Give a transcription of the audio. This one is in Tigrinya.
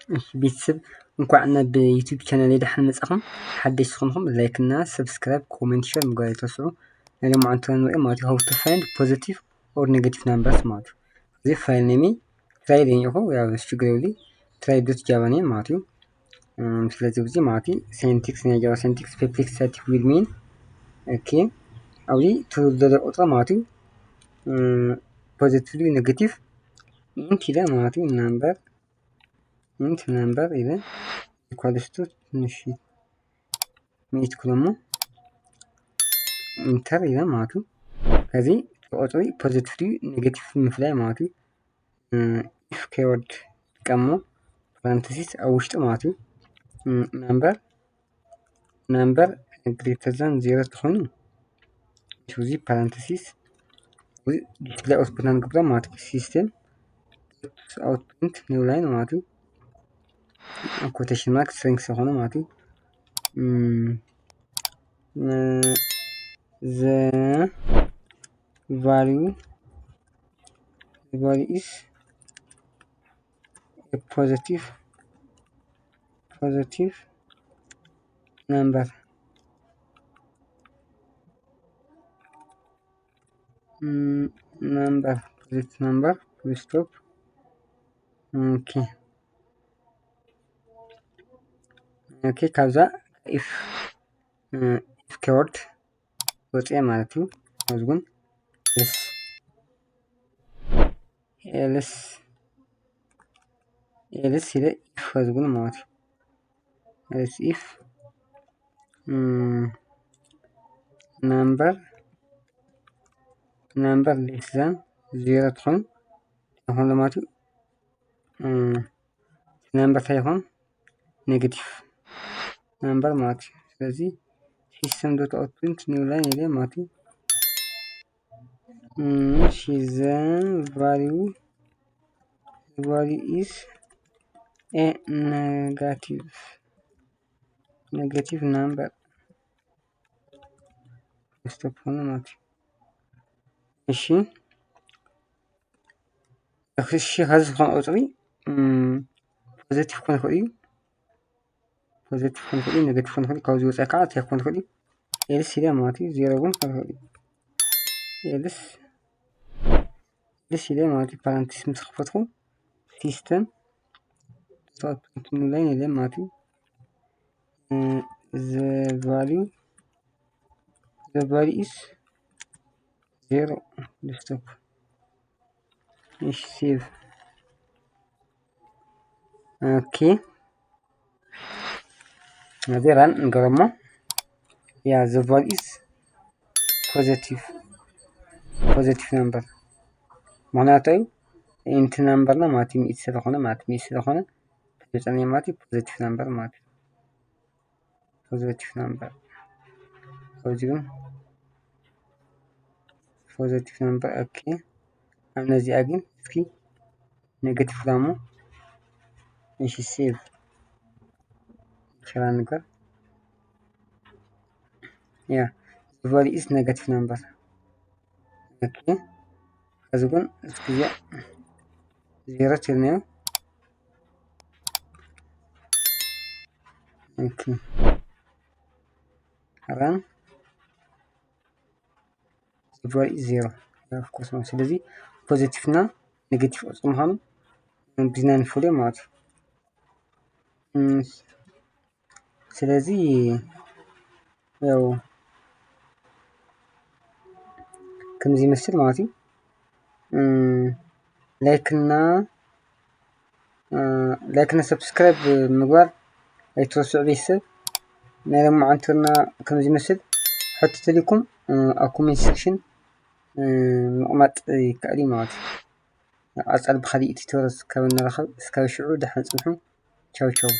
እሺ ቤተሰብ፣ እንኳዕ ናብ ዩቲዩብ ቻናል ደሓን መጻኹም። ሓደሽ ዝኾንኩም ላይክ እና ሰብስክራይብ፣ ኮሜንት፣ ሸር ምግባር ኣይትረስዑ። ናይ ሎማዓንቲ ንሪኦ ማለት እዩ፣ how to find positive or negative numbers ማለት እዩ። እዚ ፋይል ኔም ትራይ ደኝ ኢኹ፣ ያው ችግር የብሉ፣ ትራይ ዶት ጃቫ ኔም ማለት እዩ። እም፣ ስለዚ እዚ ማለት እዩ፣ ሲንታክስ ናይ ጃቫ ሲንታክስ፣ ፐብሊክ ስታቲክ ዊል ሚን። ኦኬ፣ ኣብዚ ትውልደለ ቁጥሪ ማለት እዩ፣ እም፣ ፖዚቲቭ ኔጌቲቭ ኢንት ኢለ ማለት እዩ፣ ናምበር ኢንት ናምበር ኢለ ኢኳልስ ቱ ትንሽ ሚኒት ክለሞ ኢንተር ኢለ ማለት እዩ። ከዚ ቁፅሪ ፖዚቲቭ ድዩ ኔጌቲቭ ምፍላይ ማለት እዩ። ኢፍ ኬወርድ ጥቀሞ ፓራንተሲስ ኣብ ውሽጢ ማለት እዩ። ናምበር ናምበር ግሬተር ዛን ዜሮ ተኾይኑ፣ እዚ ፓራንተሲስ እዚ ዲስፕሌይ ኣውትፑት ንግብሮ ማለት እዩ። ሲስተም ኣውትፑት ኒው ላይን ማለት እዩ። ኮቴሽን ማርክ ስትሪንግ ዝኾነ ማለት እዩ። እም፣ እ፣ the value the value is a positive positive number number positive number full stop። ኦኬ ኦኬ፣ ካብዛ ኢፍ ኢፍ ኬወርድ ወፅኤ ማለት እዩ። ኣብዚ ግን ኤልስ ኤልስ ኤልስ ኢለ ኢፍ፣ እዚ ግን ማለት እዩ። ኤልስ ኢፍ ናምበር ናምበር ሌስ ዛን ዜሮ ትኾን ይኾን ማለት እዩ። ናምበር እንታይ ይኾን? ኔጌቲቭ ናምበር ማለት እዩ። ስለዚ ሲስተም ዶት ኣውትፑት ኒው ላይን ኢለ ማለት እዩ። እሺ፣ the value value is a negative negative number stop ሆነ ማለት እዩ። እሺ እሺ፣ ከዚ ዝኾነ ቁፅሪ ፖዘቲቭ ክኾን ይኽእል እዩ፣ ፖዘቲቭ ክኾን ይኽእል እዩ፣ ኔጌቲቭ ክኾን ይኽእል እዩ። ካብዚ ወፃኢ ከዓ እንታይ ክኾን ይኽእል እዩ? ኤልስ ኢለ ማለት እዩ። ዜሮ እውን ክኾን ይኽእል እዩ። ኤልስ ኤልስ ኢለ ማለት እዩ። ፓራንቲስ ምስ ከፈትኩ ሲስተም ላይን ኢለ ማለት እዩ። the value the value is zero stop። እሺ ሴቭ። ኦኬ ነዚ ራን ንገረሞ። ያ the value is positive positive number ምክንያቱ እዩ ኢንት ናምበርና ማለት እዩ። ሚእቲ ስለኾነ ማለት ሚእቲ ስለኾነ ተመፀና ማለት እዩ። ፖዘቲቭ ናምበር ማለት እዩ። ፖዘቲቭ ናምበር ኣብዚ ግን ፖዘቲቭ ናምበር ኦኬ። ኣብ ነዚኣ ግን እስኪ ኔጌቲቭ ላሞ እሺ ሴቭ ሸራ ንግበር። ያ the value is negative number። ኦኬ እዚ ግን እስኪ እዚኣ ዜሮ ትልናዮ። ኦኬ ራን the value is zero of course ማለት ስለዚ ፖዚቲቭ እና ኔጌቲቭ ቁፅሪ ምዃኑ ብዝና ንፈልዮ ማለት እዩ። ስለዚ ያው ከምዚ ይመስል ማለት እዩ። ላይክ እና ላይክ እና ሰብስክራይብ ምግባር ኣይትረስዑ ቤተሰብ። ናይ ሎማዓንትና ከምዚ ይመስል። ሕቶ ተልዩኩም ኣብ ኮሜንት ሴክሽን ምቕማጥ ይከኣል እዩ ማለት እዩ። ኣብ ቀፃሊ ብካሊእ ቱቶሪያል እስካብ እንራኸብ እስካብ ሽዑ ደሓን ፅንሑ። ቻው ቻው።